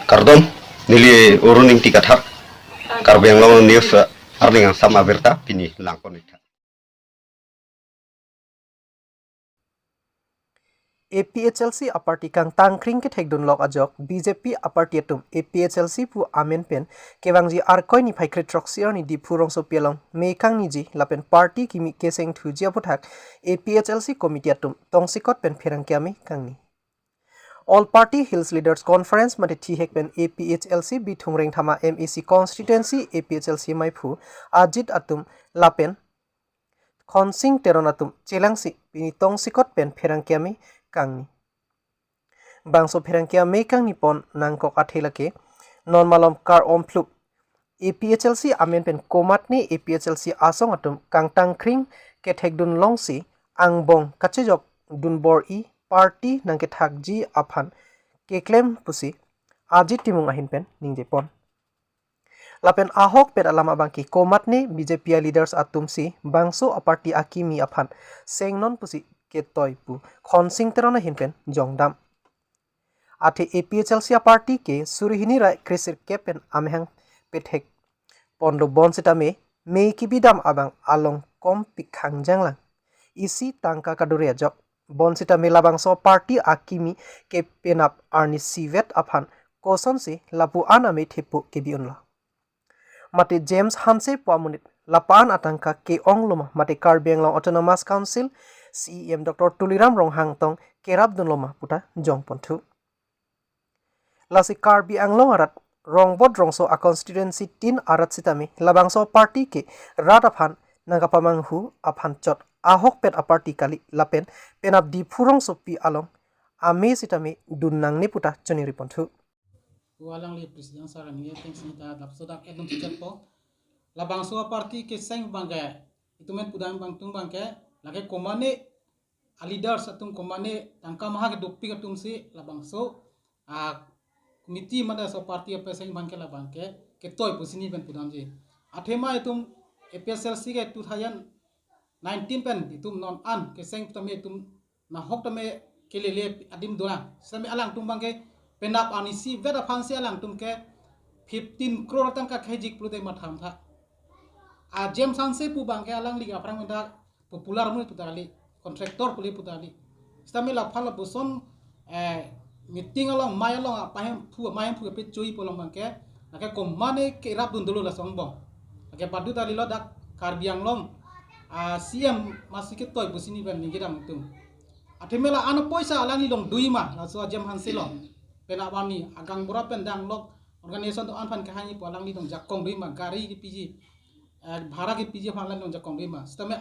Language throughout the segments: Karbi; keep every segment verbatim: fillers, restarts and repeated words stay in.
Kardom, neli Arun Ingti Kathar, Karbi Anglong News, eh, arni angsam abirta pini langpon ik tha. A P H L C aparty kangtangkring kethekdunlok ajok B J P aparty atum A P H L C pu amen pen kevangji Arkoi niphai kre-throksi arni Diphu rongsopi along mei kangniji lapen party kimi kesengthuji aphuthak A P H L C committee atum tongsekot pen pherangke amei kangni. All Party Hills Leaders Conference mate thihek pen A P H L C Bithung Rengthama M A C constituency A P H L C maiphu Ajit atum lapen Khonsing Teron atum chelangsi pini tongsekot pen pherangke amei kangni. Bangso pherangke amei kangni pon nangkok athe lake non malom Kar-omphluk A P H L C amen pen komatne A P H L C asong atum kangtangkring kethekdunlongsi angbong kachejokdun bor-i party nangkethakji aphan keklem pusi Ajit Timung ahin pen ningjepon. Lapen ahokpet alam abangke komatne B J P a leaders atumsi bangso aparty akimi aphan sengnon pusi ketoi pu Khonsing Teron ahin pen jongdam. Athe A P H L C aparty ke suri hini ra kre-sirkep pen amahang pethek ponlo bonsitame mei kebidam abang along kompik hangjang lang. Isi tangka kadure ajok. Bonsitame labangso party akimi ke penap arnisivet aphan kosonsi lapu-an amei thepo kebi-unlo. Mate James Hanse pu amonit lapu-an atangka ke-ong loma mate Karbi Anglong Autonomous Council C E M Doctor Tuliram Ronghang tong kerapdun loma puta jongponthu. Lasi Karbi Anglong arat rongbot rongso a constituency tin arat sitame labangso party ke rat aphan nangkapamanghu aphan chot ahokpet aparty kali lapen penap Diphu rongsopi along amei sitame dun nangne puta choningriponthu. Pu alangli president sir ani thanks ni ta dapso dak ekdom chichat po. Labangso aparty keseng abangke itum men pudam abang atum abangke lake komatne a leaders atum komatne tangka maha kedopik atumsi labangso a committee mate laso party apeseng abangke labangke ketoi pusi neli pen pudamji. Athema itum A P H L C ke two thousand nineteen pen itum non an keseng tame itum nahok tame kelele adim dona. Sitame alangtum abangke penap arnisivet aphansi alangtum ke fifteen crore tangka kehijik pulote matham tha. A James Hanse pu abangke alangli aphrang menda popular amonit puta kali, contractor pu le puta kali. Sitame laphan lapuson, eh, meeting along, mei along, apahem phu, apahem phu pe chui pu along abangke, lake komatne kerapdun dolo laso angbong. Lake badu ta lilo dak Karbi Anglong, ah, C E M masi ketoi pusi neli pen ningje dam atum. Athema la-an apoisa alangli along dui ma, laso a James Hanse along. Penap arni, agaonbura pen danglok, organization do-an aphan kehangji pu alangli along jakong dui ma, gari kepiji, eh, bhara kepiji aphan alangli along jakong dui ma. Sitame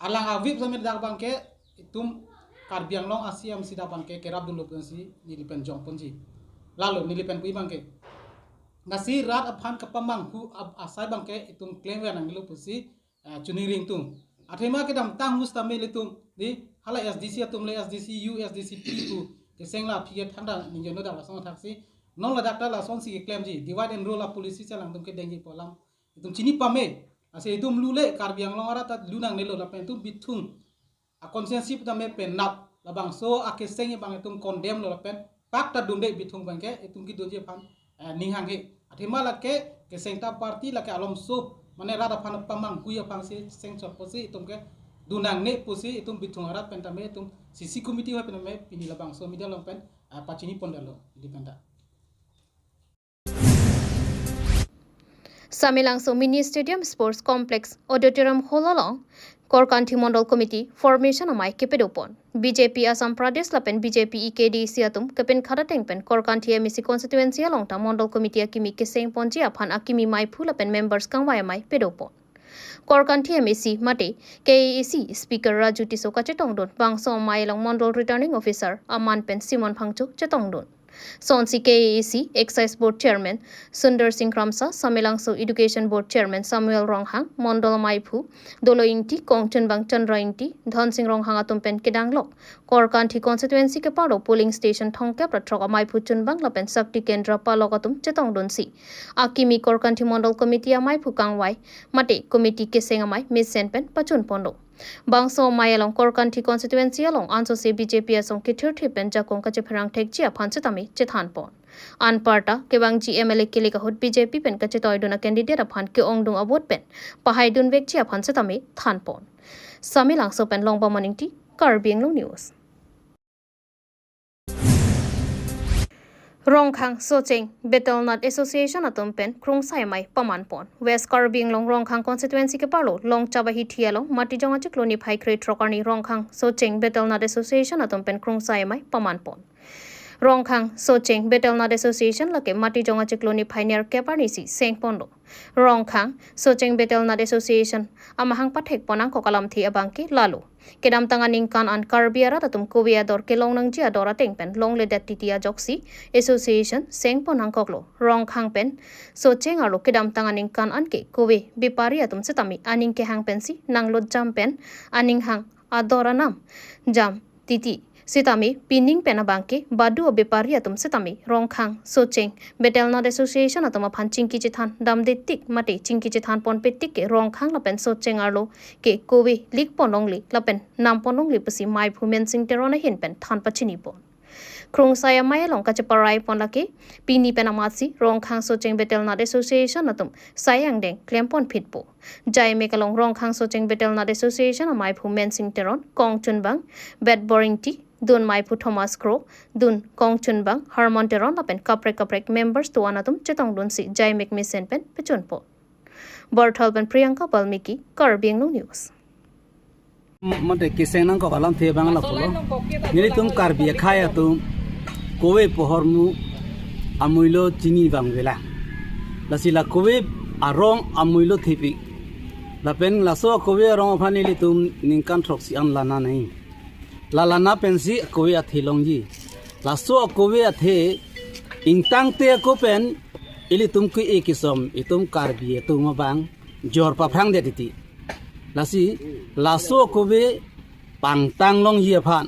alang avip sitame dak abangke itum Karbi Anglong a C E M si dak abangke kerapdunlo pusi neli pen jongponji. Lalo neli pen pu abangke. Lasi rat aphan kapamanghu ab-, asai abangke itum klemver nangnelo pusi, eh, choningri ingtung. Athema kedamtang hu sitame ilitum, di hala S D C atum le S D C U, S D C P pu keseng la aphi ke thangta ningje no dak lason athaksi. Non ladak ta lasonsi keklemji. Divide and rule a policy si alangtum kedengji pu alam itum chini pame. Lasi itum lule Karbi Anglong arat ta lu nangnelo lapen itum Bithung a constituency putame penap labangso akeseng abang itum condemn lo lapen pak ta dunde Bithung abangke itum kedunji aphan, eh, ning hanghe. Athema lake keseng ta party lake alomso mane rat aphan pamanghu aphansi seng chot pusi itum kedun nangne pusi itum Bithung arat pen tame itum C C committee aphan tame pini labangso media along pen, eh, pachini pondalo di pen ta. Samelangso Mini Stadium Sports Complex Auditorium Hall along Korkanthi Mondol Committee formation amei kepedopon. B J P Assam Pradesh lapen B J P E K D C atum kepin khada teng pen Korkanthi M A C constituency along ta Mondol Committee akimi keseng ponji aphan akimi maiphu lapen members kangvai amei pedopon. Korkanthi M A C mate K A A C Speaker Raju Tisso kachetongdun, bangso amei along Mondol Returning Officer aman pen Simon Phangcho chetongdun. Sonsi K A A C Excise Board Chairman Sundar Singh Kramsa, Samelangso Education Board Chairman Samuel Ronghang, Mondol maiphu Dolo Ingti, kongchunbang Chandra Ingti, Dhonsing Ronghang atum pen kedanglok Korkanthi constituency kepado polling station thomkep ra throk amaiphu chunbang lapen Shakti Kendra palok atum chetongdunsi akimi Korkanthi Mondol Committee amaiphu kangvai mate committee keseng amei mesen pen pachun ponlo. Bangso amei along Korkanthi constituency along ansose B J P asong kethirthe pen jakong kachepherang thekji aphan setame chethan pon. Anparta kevangji M L A kilik ahut B J P pen kachetoidun a-candidate aphan ke-ongdung a-vote pen pahaidunvekji aphan setame thanpon. Samelangso pen Longbam Ingti, Karbi Anglong News. Rongkhang Socheng Betel Nat Association atum pen krungsai amei pamanpon. West Karbi Anglong Rongkhang constituency keparlo Longchaba Hithi along Matijong achiklo niphai krethrok arni Rongkhang Socheng Betel Nat Association atum pen krungsai amei pamanpon. Rongkhang Socheng Betel Nat Association lake Matijong achiklo niphai nerkep arnisi sengponlo. Rongkhang Socheng Betel Nat Association amahang pathekpon angkok alamthe abangke lalo. Kedamtang aningkan an Karbi arat atum kove ador kelong nangji ador ateng pen longledet titi ajoksi association sengpon angkoklo. Rongkhang pen Socheng arlo kedamtang aningkan an ke kove bepari atum setame aning kehang pensi nanglutjam pen aning hang ador anam jam titi. Setame pining pen abangke badu abepari atum setame Rongkhang Socheng Betel Nat Association atum aphan chingki chethan damde tik mate chingki chethanponpe tik ke Rongkhang lapen Socheng arlo ke kove likpon longle lapen nampon longle pusi Maiphu Mensing Teron ahin pen than pachinipon. Krungsai amei along kacheparaipon lake pini pen amatsi Rongkhang Socheng Betel Nat Association atum sai angdeng klemponphitpo. Jaimek along Rongkhang Socheng Betel Nat Association amaiphu Mensing Teron, kongchunbang Betbor Ingti, dun maiphu Thomas Kro, dun kongchunbang Harmon Teron lapen kaprek kaprek members do-an atum chetongdunsi jaimek mesen pen pechunpo. Borthal pen Priyanka Balmiki, Karbi Anglong News. Mate keseng nangkok alamthe abang lapulo. Nelitum Karbi akhei atum kove pu ahormu amuilo chinivang vela. Lasi la kove arong amuilo thepi. Lapen laso kove arong aphan nelitum ningkan throksi an lana nai. La lana pensi kove athe longji. Laso kove athe ingtangte ako pen ilitum ke-e kesom itum Karbi atum abang jor paphrangdet titi. Lasi laso kove pangtang longji aphan,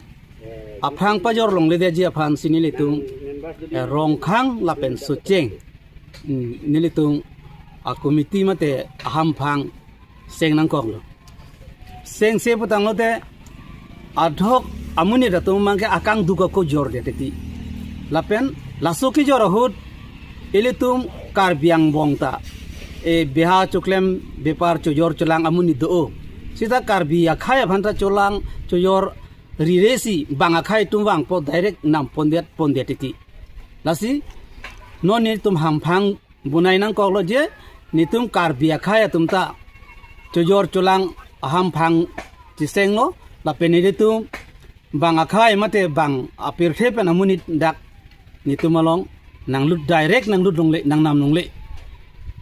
aphrang pajor longledetji aphansi nelitum, eh, Rongkhang lapen Socheng, mm, nelitum a-committee mate ahamphang seng nangkoklo. Sengse putanglote adhok amonit atum abangke akangduk ako jordet titi. Lapen laso kejor ahut ilitum Karbi angbong ta, e, beha choklem bepar chojor cholang amonit do-o. Seta Karbi akhei aphan ta cholang chojor riresi bang akhei atum vangpo direct nampondet pondet titi. Lasi non nelitum hamphang bonai nangkoklo je nelitum Karbi akhei atum ta chojor cholang ahamphang chisenglo lapen nelitum bang akhei mate bang apirthe pen amonit dak nelitum along nanglut direct nanglut longle nangnam longle.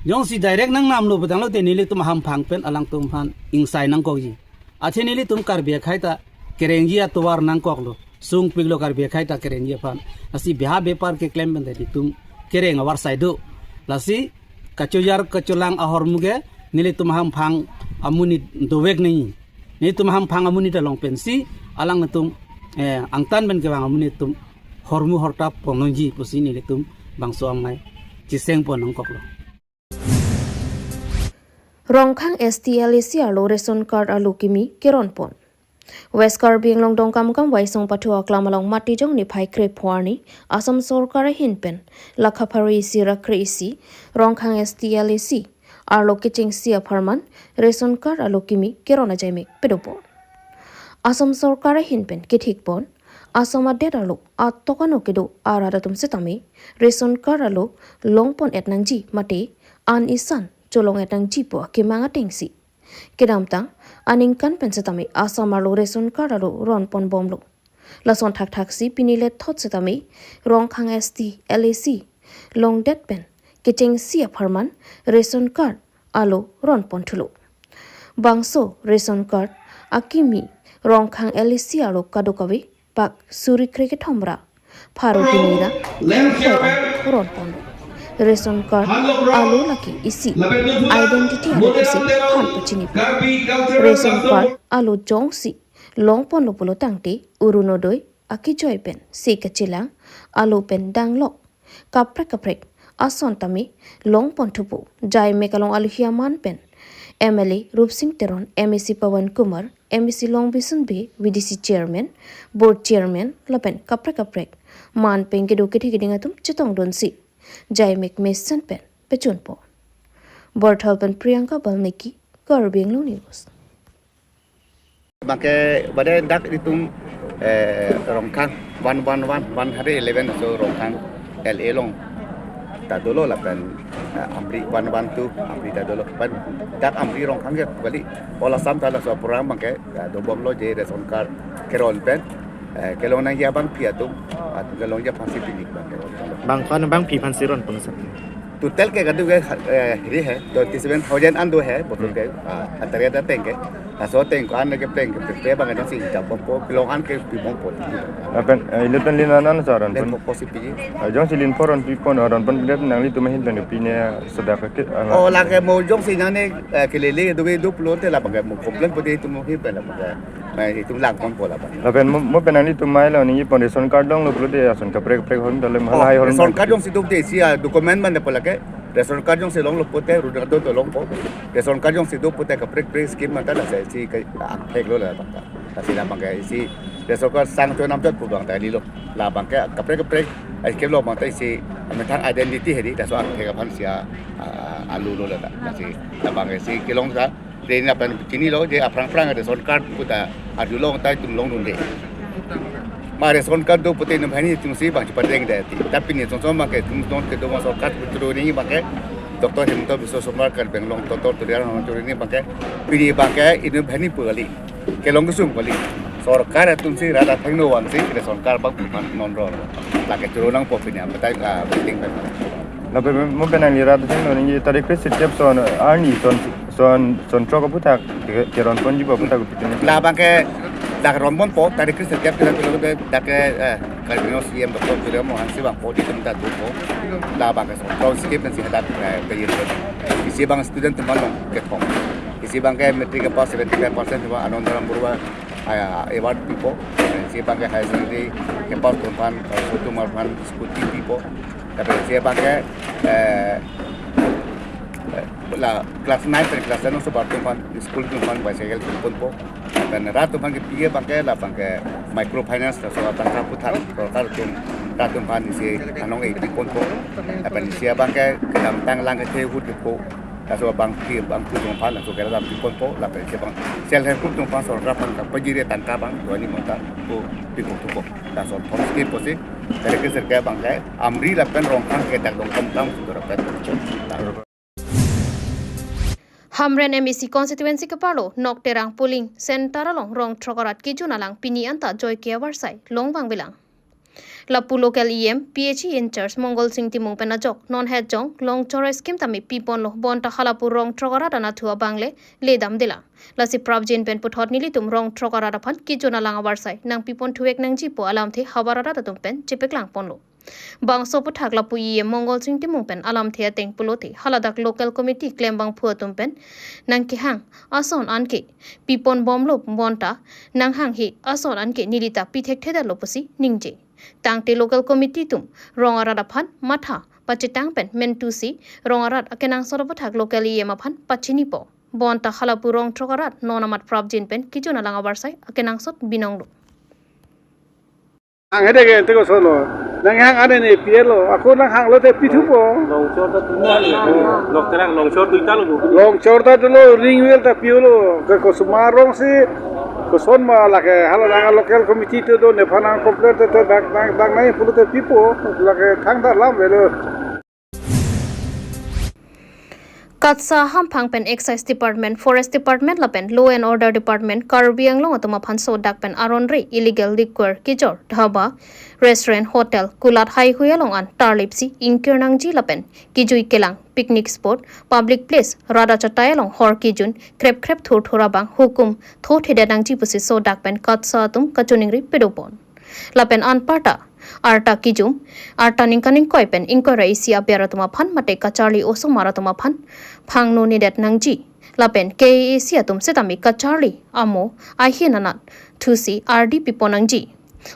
Jongsi direct nangnamlo putanglote nelitum ahamphang pen alangtum aphan ingsai nangkokji. Athe nelitum Karbi akhei ta kerengji atovar nangkoklo. Sungpiklo Karbi akhei ta kerengji aphan. Lasi beha bepar keklem pen ta nelitum kereng avarsai do. Lasi kachojar kacholang ahormu ke nelitum ahamphang amonit dovek nai. Nelitum ahamphang amonit along pensi alangtum, eh, angtan pen kevang amonit atum hormu horta pon longji pusi nelitum bangso amei chisengpon nangkoklo. Rongkhang S T L A C arlo ration card arlo kimi keronpon. West Karbi Anglong Dongkamukam Waisong Pathu Aklam along Matijong niphai krepho arni Assam Sorkar ahin pen lakha pharo isi ra kre isi Rongkhang S T L A C arlo kechengsi apharman ration card arlo kimi keron ajaimek pedopon. Assam Sorkar ahin pen kethikpon Assam adet arlo atok ano kedo arat atum setame ration card arlo longpon et nangji mate an isan cholong et nangji pu akemang atengsi kedamtang aningkan pen setame Assam arlo ration card arlo ronponbomlo. Lason thakthaksi pini lethot setame Rongkhang S T L A C longdet pen kechengsi apharman ration card arlo ronponthulo. Bangso ration card akimi Rongkhang L A C arlo kadokave pak suri krekethom ra pharo hini ra ronponlo. Ration card arlo lake isi identity arlo isi than pachini. Ration card arlo jongsi longponlo pulo tangte Orunodoi akejoi pen se kachelang arlo pen danglok kaprek kaprek ason tame longponthupo. Jaimek along alohi aman pen M L A Rupsing Teron, M A C Pawan Kumar, M A C Longbison Bey, V D C Chairman, Board Chairman lapen kaprek kaprek man pen kedo kethe keding atum chetongdunsi jaimek mesen pen pechunpo. Borthal pen Priyanka Balmiki, Karbi Anglong News. Bangke bade dak itum, eh, Rongkhang one one one, one hundred eleven, so Rongkhang L A along ta dolo lapen, eh, Amri one one two, Amri ta dolo. Pen dak Amri Rongkhang ke kali, All Assam ta laso program bangke, eh, dobomlo je ration card keron pen, eh, kelong nangji abangpi atum, atum kelongji aphansi pini bangke. Bang ko-an abangpi aphansi ronpon sir? Total ke kadu ke, eh, hiri he, twenty seven thousand an do he, botol ke, ah, hatari ada teng ke. Laso teng ko-an ke pleng ke, pleng bang ada si jam bompo, kelong an ke pibompo. Lapen, eh, ilitan lin anan sa ronpon. Len bompo si piji. Ah, jongsi lin po ronpipon, ronpon pidet nanglitum ahin pen pine sedak ke, ah, Oh, lake mo jongsi nane, eh, kelele do ke do pulote labang ke mo complain pute itum mo hin pen labang ke. Mai itum langponpo labang. Lapen mo, mo pen nanglitum mai lo ningje pon ration card longlo pulote ason kaprek kaprek hon dale Oh, mahal hai hon ration bang. Card jongsi do te isi a document mane po lake. Ration card jongsi longlo pute rudra do to longpo. Ration card jongsi do pute kaprek kaprek scheme mata lasi ke angthek lo labang ta. Lasi labang ke isi ration card sang to nam jot pu bang ta lilo. Labang ke kaprek kaprek ai ke lo bang ta isi amethang identity hedi laso angthek aphansi a, a, alu lo la ta. Lasi labang ke isi kelong ta Train lapen chinilo je aphrang phrang ration card puta arjulong ta itum longdunde. Ma ration card do pute inut banghini atumsi bang chepadengde ti. Tapi ni song song bangke itum don kedo ma sorkar putro ni bangke Doctor Himanta Biswa Sarma Karbi Anglong Doctor Tuliram Ronghang churi ni bangke pini bangke inut banghini pu kali. Kelong kesung kali. Sorkar atumsi rat athengno vangsi ration card bang puman non ro. Lake churu nangpo pini apetai, ah, waiting pen. Lapen mo pen nangli rat athengno ningje tarik kre setiap son arni son son son throk aphuthak ke, keronponji aphuthak pitini. Labang ke dak ronponpo tarik kre setiap kita kita kita dak ke, eh, Karbi Anglong C M Doctor Tuliram Ronghang si bangpo di temta tupo. Labang ke son throk skip si hadak, eh, pejin. Isi bang student teman long kethom. Isi bangke matric ke pass seventy five percent ba Anandaram Baruah, ah, award pipo. Isi bangke higher secondary ke pass atum aphan, ah, Sukumar aphan scooty pipo. Lapen isi bangke, eh, eh, la class nine pen class ten so atum aphan school atum aphan bicycle ponpo. Lapen rat atum aphan kepiji bangke labang ke microfinance laso atangka aphuthak sorkar atum rat atum aphan isi anong e piponpo. Lapen isi bangke kedamtang lang kethe ahut kepo. Laso bangpi bangpi atum aphan laso kera dam piponpo, lapen isi bang self help group atum aphan sorkar aphan kapajire tangka bang duani mata ko pipo tupo. Laso thom skip pusi, kere ke serke bangke Amri lapen Rongkhang ke dak dong kam kam sudah dapat. Hamren M A C constituency keparlo Nokterang polling center along rong throk arat kejun alang pini anta joike avarsai longvangvelang. Lapu local E M, P H E in charge Mongol Sing Timung pen ajok, non het jong, longchor scheme tame piponlo, bonta halapu rong throk arat anatthu abangle, ledamdelang. Lasi prapjin pen puthot nelitum rong throk arat aphan kejun alang avarsai nangpipon thuvek nangjipo alamthe havar arat atum pen chepaklangponlo. Bangso aphuthak lapu E M Mongol Sing Timung pen alamthe ateng pulote, haladak local committee klembangphu atum pen nangkehang ason anke piponbomlo bonta nanghanghe ason anke nelita pithekthedetlo pusi ningje. Tangte local committee atum rong arat aphan matha pachetang pen mentusi rong arat akenangsot aphuthak local E M aphan pachinipo. Bonta halapu rong throk arat non amat prapjin pen kejun alang avarsai akenangsot binonglo. Ang hede ke teko solo. Nanghang ane ne pielo. Ako nanghanglote pithupo. Longchor ta tuma ni. Nokterang longchor duita lo. Longchor ta dolo, ring well ta piolo. Ke koson ma rong si, koson ma lake hala nang local committee te do nephan nang complain te te dak nang dak nang pulote pipo. Lake thangta lam velo. KATSA hamphang pen Excise Department, Forest Department lapen Law and Order Department Karbi Anglong atum aphan sodak pen aron re illegal liquor kejor, dhaba, restaurant, hotel, kulat haihui along an tarlipsi ingkir nangji lapen kejui kelang, picnic spot, public place, rat achatai along hor kejun krep krep thurthur abang hukum thothedet nangji pusi sodak pen KATSA atum kachiningri pedopon. Lapen anparta arta kejum, arta ningkan ingkoi pen ingkoi ra isi aber atum aphan mate kacharli osomar atum aphan phangno nedet nangji. Lapen K A A C atum setame kacharli amo ahin anatthusi ardi pipon nangji.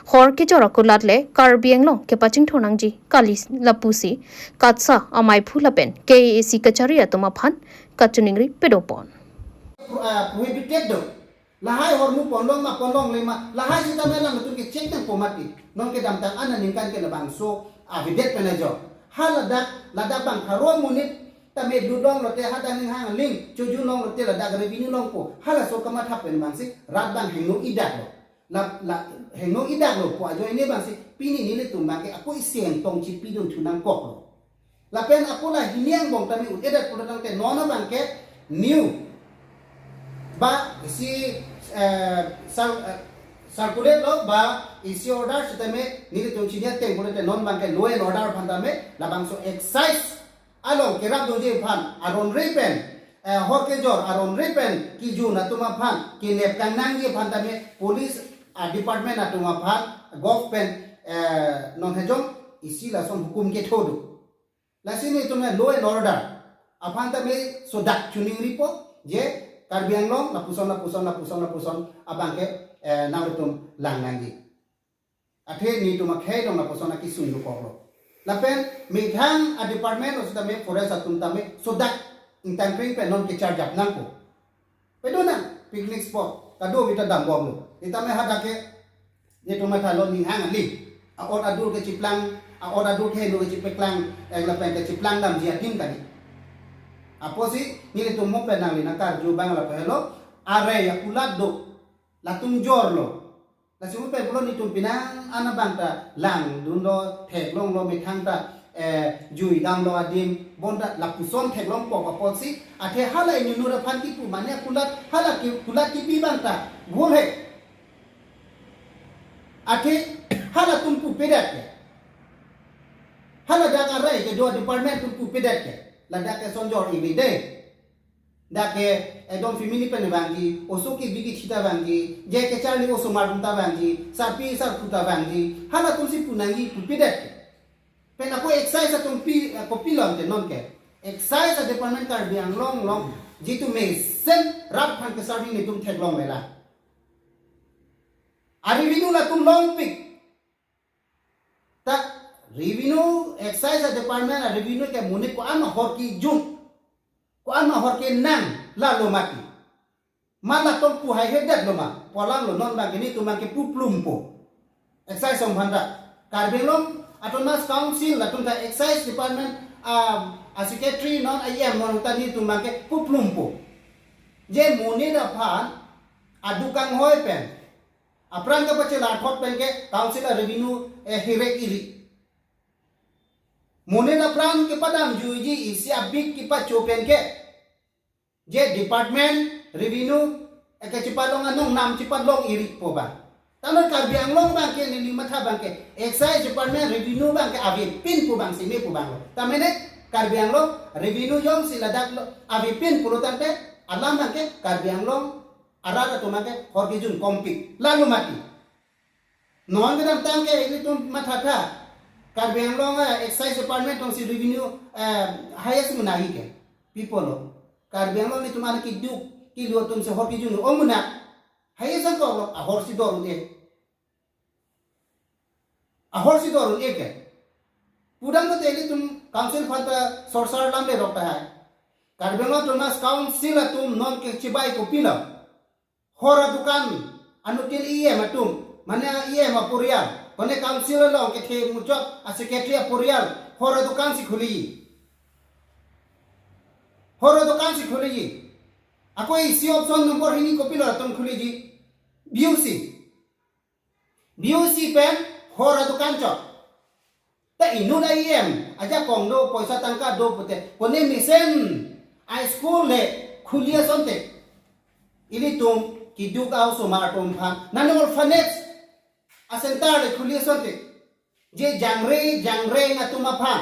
Hor kejor akulat le Karbi Anglong kepachingthur nangji kali lapusi KATSA amaiphu lapen K A A C kachari atum aphan kachiningri pedopon. Uh, prohibited do. Lahai ahormu ponlong ma ponlongle ma, lahai sitame alangtum ke check nangpo mati. Non kedamtang aningkan ke labangso avedet pen ajo. Haladak, ladak bang pharo monit tame lut longlote, hadak ning hang ling choju longlote ladak revenue longpo. Halaso kamatha pen bangsi rat bang hingno idaklo. La, la, hingno idaklo pu ajoine bangsi pini nelitum bangke ako isi ingtong chipidun thu nangkoklo. Lapen ako la hini angbong tame un-edet pulo tangte non abangke new ba isi, eh, sar-, eh, circulate lo ba isi order sitame nelitum chini ateng pulote non bangke law and order aphan tame labangso excise along kerap dongji aphan aron re pen, eh, hor kejor aron re pen kijun atum aphan kenep kangnangji aphan tame police, ah, department atum aphan govt pen, eh, non hejong isi lason hukum ketho do. Lasi nelitum law and order aphan tame sodak choningripo je Karbi Anglong lapuson lapuson lapuson lapuson abangke, eh, nangtum lang nangji. Athe nelitum akhei along lapuson akisung dokoklo. Lapen methang a department lo sitame forest atum tame sodak ingtangkring pen non kecharjap nangpo. Pedonang picnic spot kadokave ta dambomlo. Sitame hadak ke nelitum mathalo ning hang ali. A-ot adur kechiplang, a-ot adur keheno kechipeklang, eh, lapen kechiplang damji adim kali. Apotsi nelitum mo pen nangli nangkarju abang lapu helo, arei akulat do, latum jorlo. Lasi mo pen pulo nelitum penang an abang ta langdunlo, theklonglo methang ta, eh, jui damlo adim, bonta lapuson theklongpo apotsi, athe hala inut aphan kipu mane akulat, hala ki, kulat kipi abang ta gol he. Athe halatum pupedet ke. Haladak arei kedo department atum pupedet ke. Ladak ke sonjor ivide. Dak ke ekdom family pen vangji, oso kebi kethe ta vangji, je kecharli osomar atum ta vangji, sarpi sarpo ta vangji, halatumsi pu nangji pupedet ke. Pen ako excise atum pi, kopilo ante non ke. Excise a department Karbi Anglong along jitu mesen rat aphan kesarvi nelitum theklonglelang. A revenue latum longpik. Ta revenue, excise a department a revenue ke monit ko-an ahor kejun, ko-an ahor kenang lalo mati. Ma latum pu haihedetlo ma, pu alanglo non bangke nelitum bangke puplumpo. Excise atum aphan ta. Karbi Anglong Autonomous Council latum ta excise department, ah, a secretary non a E M non ta nelitum bangke puplumpo. Je monit aphan adukan hoi pen apran kapachelarthot pen ke council a revenue, eh, hirek iri. Monit apran kepadamjuiji isi abik kepacho pen ke je department revenue, eh, kechipalong anong nam chipalong iripo bang. Tame Karbi Anglong bangke neli matha bangke excise department revenue bangke avepin pu bangsi mepo banglo. Tame ne Karbi Anglong revenue jongsi ladak lo avepin pulo tangte alam bangke Karbi Anglong arat atum bangke hor kejun kompik. Lalo mati. Non kedamtang ke ilitum mathatha. Karbi Anglong, eh, excise department atumsi revenue, eh, highest mena hi ke. Pi pulo. Karbi Anglong nelitum an keduk kelu atumsi hor kejun ong mena. Highest angkoklo, ahorsi do un-e. Ahorsi do un-e ke. Pudamlote ilitum council aphan ta sorsar lamderok tahai. Karbi Anglong Autonomous Council atum non kechibai kopilo. Hor adukan anuttin E M atum, mane E M aporial, mane council along kethe muchot a secretary aporial, hor adukansi khuliji. Hor adukansi khuliji. Ako isi option number hini kopilo latum khuliji. B O C. B O C pen hor adukan chot. Ta inut a E M ajakong do, poisa tangka do pute, kone mesen a school le khuli asonte. Ilitum keduk a-osomar atum aphan, mane orphanage a center le khuli asonte. Je jangre, jangreng atum aphan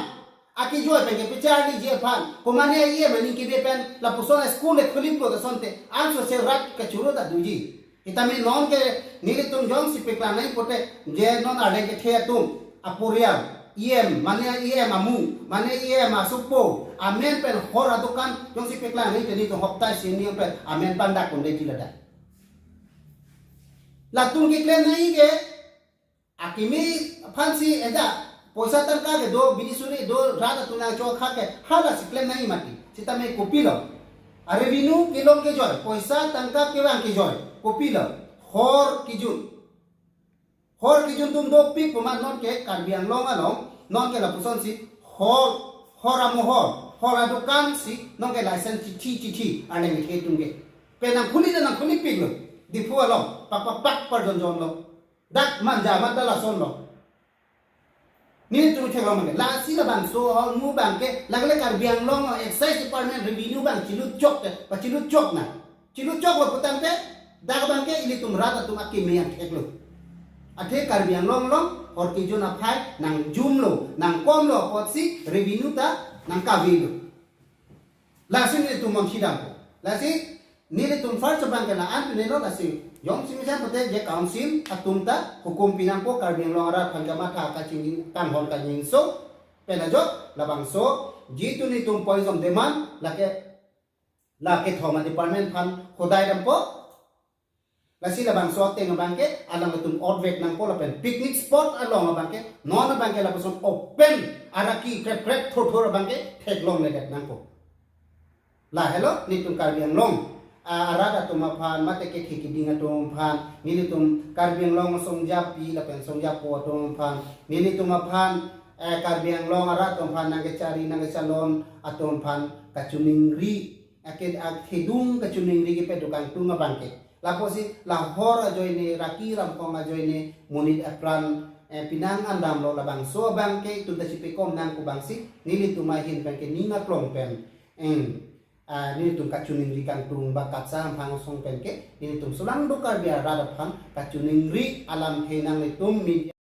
akejoi pen kepacharliji aphan, komane a E M aning kebe pen lapuson a school le khuli plot asonte, anso se rat kachoro ta doji. Sitame non ke nelitum jongsi paklang nangji pute, je non arleng kethe atum aporial, E M, mane E M amu, mane E M asopo, amen pen hor adukan jongsi paklang nangji te nelitum hopta isi hini pen amen pandak konde ti ladak. Latum keklem nangji ke, akimi aphansi eda, poisa tangka kedo, bidi suri do, rat atum nangchokha ke, halasi klem nangji mati. Sitame kopilo. A revenue kelong kejoi, poisa tangka kevang kejoi. Kopilo? Hor kejun. Hor kejun atum dopik pu amat nonke Karbi Anglong along, nonke lapusonsi hor, hor amohor, hor adokan si nonke license chithi chithi arleng ithe atum ke. Pen nangkhuli ta nangkhulipiklo. Diphu along pak pak pak parjonjonlo. Dak Manja amat ta lasonlo. Nelitum theklong abangke, lasi labangso ahormu abangke, lake le Karbi Anglong Excise Department, revenue abang chilutchok te, pachilutchok nang. Chilutchoklo putangte, dak abangke ilitum rat atum akeme angtheklo. Athe Karbi Anglong along hor kejun aphai nangjumlo, nangkomlo apotsi revenue ta nangkavelo. Lasi nelitum mon sidampo. Lasi nelitum first abangke la-an pinelo, lasi jongsi mesen pute je council atum ta hukum pinangpo, Karbi Anglong arat aphan kamatha kachingki kanghon kanyingso. Pen ajok labangso jitu nelitum poison demand, lake, lake thoma department aphan hodai dampo. Lasi labangso ateng abangke alangtum otvek nangpo lapen picnic spot along abangke non abangke lapuson open araki krep krep thotho abangke theklongledet nangpo. Lahelo nelitum Karbi Anglong, ah, arat atum aphan mate kethe keding atum aphan, nelitum Karbi Anglong songjapi lapen songjapo atum aphan, nelitum aphan, eh, Karbi Anglong arat atum aphan nangkechari nangkechalon atum aphan kachiningri, ake akhedung kachiningri kepaduk kangtung abangke. Lapusi lahor ajoine, raki ramkong ajoine, monit apran, eh, pinang andamlo, labangso abangke itum ta chipekom nang pu abangsi nelitum ahin abangke ning aklong pen, em, ah, nelitum kachiningri kangtung ba katsa amphang asong penke nelitum solangdo Karbi arat aphan kachiningri alamthe nanglitum media